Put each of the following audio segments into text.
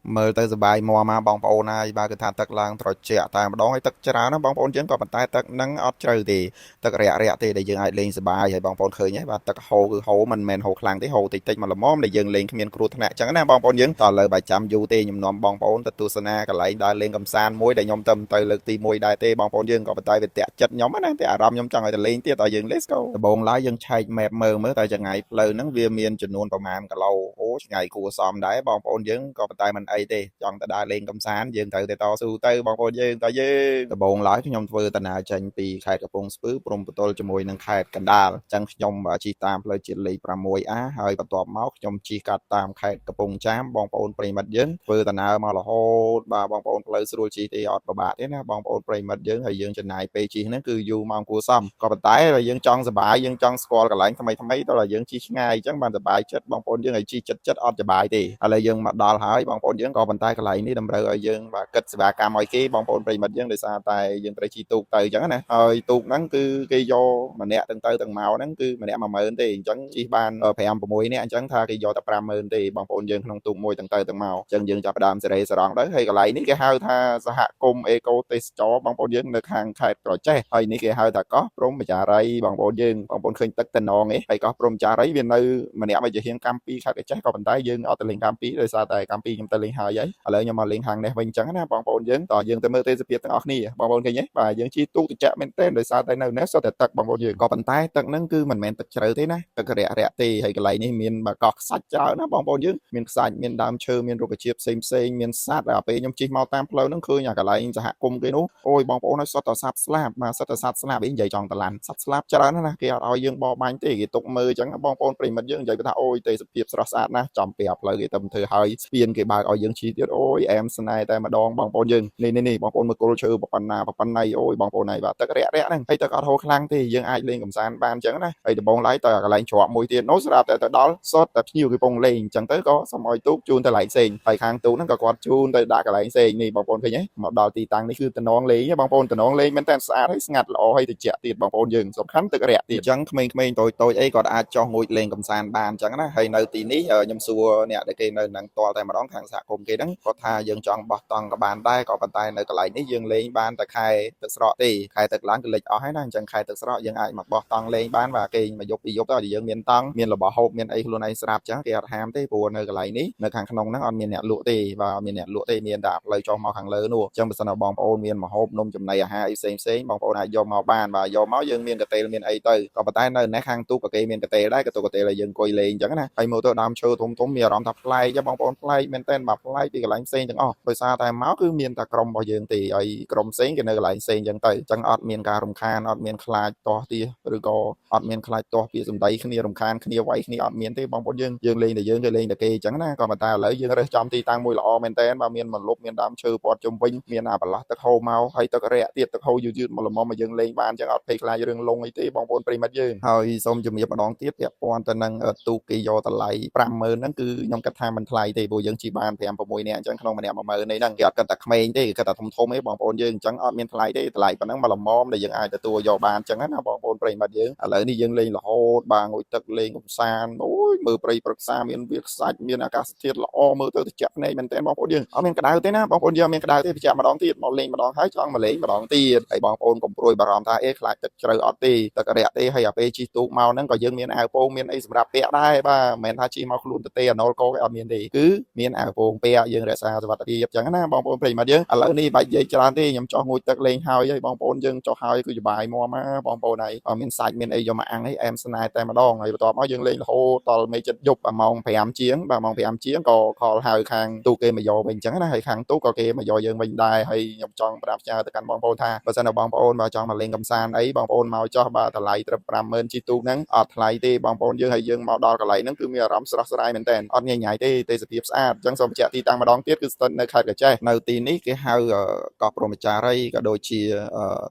មើលទៅសប្បាយមាំមកបងប្អូនហើយបាទគឺថាទឹកឡើងត្រជាក់តែម្ដងហើយទឹកច្រើនណាបងប្អូនយើងក៏ប៉ុន្តែទឹកហ្នឹងអត់ជ្រៅទេទឹករយៈរយៈទេដែលយើងអាចលេងសប្បាយហើយបងប្អូនឃើញហើយបាទទឹកហូរគឺហូរមិនមែនហូរខ្លាំងទេហូរតិចតិចមកល្មមដែលយើងលេងគ្មានគ្រោះថ្នាក់អញ្ចឹងណាបងប្អូនយើងតលើបើចាំយូរទេខ្ញុំនាំបងប្អូនទៅទស្សនាកន្លែងដើរលេងកម្សាន្តមួយដែលខ្ញុំទៅលើកទី1ដែរទេបងប្អូនយើងក៏ប៉ុន្តែវាតាក់ចិត្តខ្ញុំណាតែអារម្មណ៍ខ្ញុំចង់ឲ្យទៅលេងទៀតឲ្យយើង let's go ដំបូងឡើយយើងឆែក map មើលមើលតែចង្ងាយផ្លូវហ្នឹងវាមានចំនួនប្រមាណគីឡូអូឆ្ងាយគួរសមដែរបងប្អូនយើងក៏ប៉ុន្តែមិនអីទេចង់ទៅដើរលេងកម្សាន្តយើងត្រូវតែតស៊ូទៅបងប្អូនយើងតើយើងដំបូងឡើយខ្ញុំធ្វើដំណើរចេញពីខេត្តកំពង់ស្ពឺព្រំប្រទល់ជាមួយនឹងខេត្តកណ្ដាលអញ្ចឹងខ្ញុំជិះតាមផ្លូវជាតិលេខ 6A ហើយបន្ទាប់មកខ្ញុំជិះកាត់តាមខេត្តកំពង់ចាមបងប្អូនប្រិយមិត្តយើងធ្វើដំណើរមករហូតបាទបងប្អូនផ្លូវស្រួលជិះទេអត់ពិបាកទេណាបងប្អូនប្រិយមិត្តយើងហើយយើងចំណាយពេលជិះហ្នឹងគឺយូរម៉ោងគួរសមក៏ប៉ុន្តែបើយើងចង់សប្បាយយើងចង់ស្គាល់កន្លែងថ្មីថ្មីតើយើងជិះឆ្ងាយអញ្ចឹងបានសប្បាយចិត្តបងប្អូនយើងឲ្យជិះចិត្តចិត្តអត់សប្បាយទេឥឡូវយើងមកដល់ហើយបងប្អូនយើងក៏ប៉ុន្តែកន្លែងនេះតម្រូវឲ្យយើងបាទគិតសេវាកម្មឲ្យគេបងប្អូនប្រិយមិត្តយើងដោយសារតែយើងត្រូវជិះទូកទៅអញ្ចឹងណាហើយទូកហ្នឹងគឺគេយកម្នាក់ទាំងទៅទាំងមកហ្នឹងគឺម្នាក់10000ទេអញ្ចឹងជិះបាន5 6នាក់អញ្ចឹងថាគេយកតែ50000ទេបងប្អូនយើងក្នុងទូកមួយទាំងទៅទាំងមកអញ្ចឹងយើងចាប់ផ្ដើមសេរីសរងទៅហើយកន្លែងនេះគេហៅថាសហគមន៍អេកូទេសចរបងប្អូនយើងនៅខាងខេត្តក្រចេះហើយនេះគេហៅថាកោះព្រហ្មចារីបងប្អូនយើងបងប្អូនឃើញទឹកតំណងឯងហើយកោះព្រហ្មចារីវានៅម្នាក់មួយជាហៀងកម្មពីខេត្តក្រចេះក៏ប៉ុន្តែយើងអត់ទៅលេងកម្មពីដោយសារតែកម្មពីខ្ញុំទៅលេងហើយហើយឥឡូវខ្ញុំមកលេងខាងនេះវិញអញ្ចឹងណាបងប្អូនយើងតយើងទៅមើលទេសភាពទាំងអស់គ្នាបងប្អូនឃើញទេបាទយើងជិះទូកត្រជាក់មែនទែនដោយសារតែនៅនេះសុទ្ធតែទឹកបងប្អូនយើងក៏ប៉ុន្តែទឹកហ្នឹងគឺមិនមែនទឹកជ្រៅទេណាទឹករយៈរយៈទេហើយកន្លែងនេះមានបាកោះខ្សាច់ច្រើនណាបងប្អូនយើងមានខ្សាច់មានដើមឈើមានរុក្ខជាតិផ្សេងផ្សេងមានសត្វដល់ពេលខ្ញុំជិះមកតាមផ្លូវហ្នឹងឃើញអាកន្លែងសហគមន៍គេនោះអូយបងប្អូនឲ្យសុទ្ធតែសត្វស្លាបបាទសុទ្ធតែសត្វស្លាបអីនិយាយចង់តឡានសត្វស្លាបច្រើនណាស់ណាគេអត់ឲ្យយើងបរបាញ់ទេគេទុកមើលអញ្ចឹងបងប្អូនប្រិយមិត្តយើងនិយាយថាអូយទេសភាពស្រស់ស្អាតណាស់ចំពីអាផ្លូវគេទៅធ្វើហើយស្ពានគេបើកឲ្យយើងជិះទៀតអូយអែមស្នេហ៍តែម្ដងបងប្អូនយើងនេះនេះនេះបងប្អូនមើលគល់ឈើប៉ុណ្ណាប៉ុណ្ណៃអូយបងប្អូនហើយបាទទឹករយៈរយៈហ្នឹងហើយទឹកអត់ហូរខ្លាំងទេយើងអាចលេងកម្សាន្តបានអញ្ចឹងណាហើយដំបងឡើយទៅកន្លែងច្រកមួយទៀតនោះស្រាប់តែទៅដល់សុទ្ធតែភ្ញៀវគេពងលេងអញ្ចឹងទៅក៏សុំឲ្យទូកជូនទៅកន្លែងផ្សេងហើយខាងទូកហ្នឹងក៏គាត់ជូនទៅដាក់កន្លែងផ្សេងនេះបងប្អូនឃើញទេមកដល់ទីតាំងនេះគឺតំណងលេងបងប្អូនតំណងលេងមែនតើស្អាតហើយស្ងាត់ល្អហើយត្រជាក់ទៀតបងប្អូនយើងសំខាន់ទឹករយៈទៀតអញ្ចឹងក្មេងៗតូចតូចអីគាត់អាចចោះងូតលេងកម្សាន្តបានអញ្ចឹងណាហើយនៅទីនេះខ្ញុំសួរអ្នកដែលគេនៅនឹងតតែម្ដងខាងសហគមន៍គេហ្នឹងគាត់ថាយើងចង់បោះតង់ក៏បានដែរក៏ប៉ុន្តែនៅកន្លែងនេះយើងលេងបានតែខែទឹកស្រកទេខែទឹកឡើងគឺលិចអស់ហើយណាអញ្ចឹងខែទឹកស្រកយើងអាចមកបោះតង់លេងបានបាទគេមកយប់ពីយប់ទៅឲ្យយើងមានតង់មានរបស់ហូបមានអីខ្លួនឯងស្រាប់អញ្ចឹងគេអត់ហាមទេព្រោះនៅកន្លែងនេះនៅខាងក្នុងហ្នឹងអត់មានអ្នកលក់ទេបាទអត់មានអ្នកលក់ទេមានតែផ្លូវចុះមកខាងលើនោះអញ្ចឹងបើសិនណាបងប្អូនមានម្ហូបនំចំណីអាហារអីផ្សេងផ្សេងបងប្អូនអាចយកមកបានបាទយកមកយើងមានកតេលមានអីទៅក៏ប៉ុន្តែនៅនេះខាងទូកក៏គេមានកតេលដែរក៏ទូកតេលឲ្យយើងអង្គុយលេងអញ្ចឹងណាហើយមើលទៅដើមឈើធំធំមានអារម្មណ៍ថាប្លែកបងប្អូនប្លែកមែនតើបាទប្លែកពីកន្លែងផ្សេងទាំងអស់ដោយសារតែមកគឺមានតែក្រុមរបស់យើងទេហើយក្រុមផ្សេងគេនៅកន្លែងផ្សេងអញ្ចឹងទៅអញ្ចឹងអត់មានការរំខានអត់មានខ្លាចទាស់ទាឬក៏អត់មានខ្លាចទាស់ពាក្យសម្ដីគ្នារំខានគ្នាវាយគ្នាអត់មានទេបងប្អូនយើងយើងលេងតែយើងគេលេងតែគេអញ្ចឹងណាក៏ប៉ុន្តែឥឡូវយើងរើសចំទីតាំងមួយល្អមែនតើបាទមានមលុបមានដើមឈើព័ទ្ធជុំវិញមានអាប្រឡោះទឹកហូរមកហើយទឹករយៈទៀតទឹកហូរយឺតៗមកល្មមមកយើងលេងបានអញ្ចឹងអត់ភ័យខ្លាចរឿងលងអីទេបងប្អូនប្រិយមិត្តយើងហើយសូមជំរាបម្ដងទៀតពាក់ព័ន្ធទៅនឹងទូកគេយកតម្លៃ50000ហ្នឹងគឺខ្ញុំគិតថាមិនថ្លៃទេព្រោះយើងជិះបាន5 6នាក់អញ្ចឹងក្នុងម្នាក់10000នេះហ្នឹងគេអត់គិតតែក្មេងទេគេគិតតែធំធំទេបងប្អូនយើងអញ្ចឹងអត់មានថ្លៃទេតម្លៃប៉ុណ្ណឹងមកល្មមដែលយើងអាចទទួលយកបានអញ្ចឹងណាបងប្អូនប្រិយមិត្តយើងឥឡូវនេះយើងលេងរហូតបាទងុយទឹកលេងកំសាន្តអូយមើលព្រៃព្រឹក្សាមានវាខ្សាច់មានអាកាសធាតុល្អមើលទៅត្រជាក់ភ្នែកមែនទែនបងប្អូនយើងអត់មានក្តៅទេណាបងប្អូនយើងអត់មានក្តៅទេបញ្ជាក់ម្ដងទៀតមកលេងម្ដងហើយចង់មកលេងម្ដងទៀតហើយបងប្អូនកុំព្រួយបារម្ភថាអេខ្លាចទឹកជ្រៅអត់ទេទឹករយៈទេហើយអាពេលជិះទូកមកហ្នឹងក៏យើងមានអាវពោងមានអីសម្រាប់ពាក់ដែរបាទមិនមែនថាជិះមកខ្លួនទៅទេអណូលកគេអត់មានទេគឺមានអាវពោងពាក់យើងរក្សាសុវត្ថិភាពអញ្ចឹងណាបងប្អូនប្រិយមិត្តយើងឥឡូវនេះបាច់និយាយច្រើនទេខ្ញុំចោះងូតទឹកលេងហើយហើយបងប្អូនយើងចោះហើយគឺសប្បាយមាំណាបងប្អូនហើយមានសាច់មានអីយកមកអាំងអីអែមស្នេហ៍តែម្ដងហើយបន្ទាប់មកយើងលេងរហូតដល់មេចិត្តយប់ម៉ោង5ជាងបាទម៉ោង5ជាងក៏ខលហៅខាងទូកគេមកយកវិញអញ្ចឹងណាហើយខាងទូកក៏គេមកយកយើងវិញដែរហើយខ្ញុំចង់ប្រាប់ផ្ញើទៅកាន់បងប្អូនថាបើសិនណាបងប្អូនបើចង់មកលេងកម្សាន្តអីបងប្អូនមកចោះបាទតម្លៃត្រឹម50000ជីទូកហ្នឹងអត់ថ្លៃទេបងប្អូនយើងហើយយើងមកដល់កន្លែងហ្នឹងគឺមានអារម្មណ៍ស្រស់ស្រាយមែនតើអត់ញ៉ៃញ៉ៃទេទេសភាពស្អាតអញ្ចឹងសូមបញ្ជាក់ទីតាំងម្ដងទៀតគឺស្ថិតនៅខេត្តក្រចេះនៅទីនេះគេហៅកោះព្រហ្មចារីក៏ដូចជ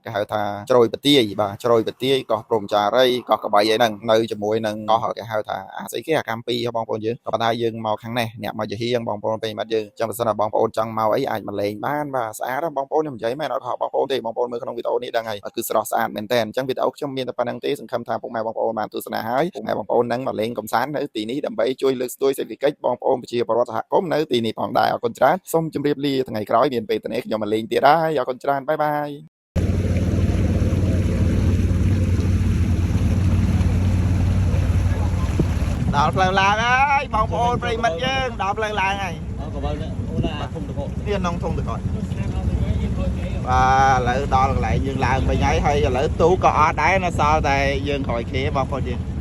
ាគេហៅថាជ្រោយពទាយបាទជ្រោយពទាយកោះព្រហ្មចារីកោះកបីអីហ្នឹងនៅជាមួយនឹងកោះគេហៅថាអាស្អីគេអាកម្មពីបងប្អូនយើងក៏ប៉ុន្តែយើងមកខាងនេះអ្នកមកជាហៀងបងប្អូនប្រិយមិត្តយើងចឹងបើសិនណាបងប្អូនចង់មកអីអាចមកលេងបានបាទស្អាតបងប្អូនខ្ញុំនិយាយមែនអត់ខកបងប្អូនទេបងប្អូនមើលក្នុងវីដេអូនេះដឹងហើយគឺស្រស់ស្អាតមែនតើអញ្ចឹងវីដេអូខ្ញុំមានតែប៉ុណ្្នឹងទេសង្ឃឹមថាពុកម៉ែបងប្អូនបានទស្សនាហើយពុកម៉ែបងប្អូននឹងមកលេងកម្សាន្តនៅទីនេះដើម្បីជួយលើកស្ទួយសេដ្ឋកិច្ចបងប្អូនប្រជាពលរដ្ឋសហគមន៍នៅទីនេះ។ នេះផងដែរអរគុណច្រើនសូមជម្រាបលាថ្ងៃក្រោយមានពេលតនេះខ្ញុំមកលេងទៀតហើយអរគុណច្រើន bye bye ដល់ផ្លូវឡើងហើយបងប្អូនប្រិមិត្តយើងដល់ផ្លូវឡើងហើយ កវលអូនអាធំតក នេះក្នុងធំតកបាទឥឡូវដល់កន្លែងយើងឡើងវិញហើយហើយឥឡូវទូក៏អត់ដែរនៅសល់តែយើងក្រោយគេបងប្អូនយើង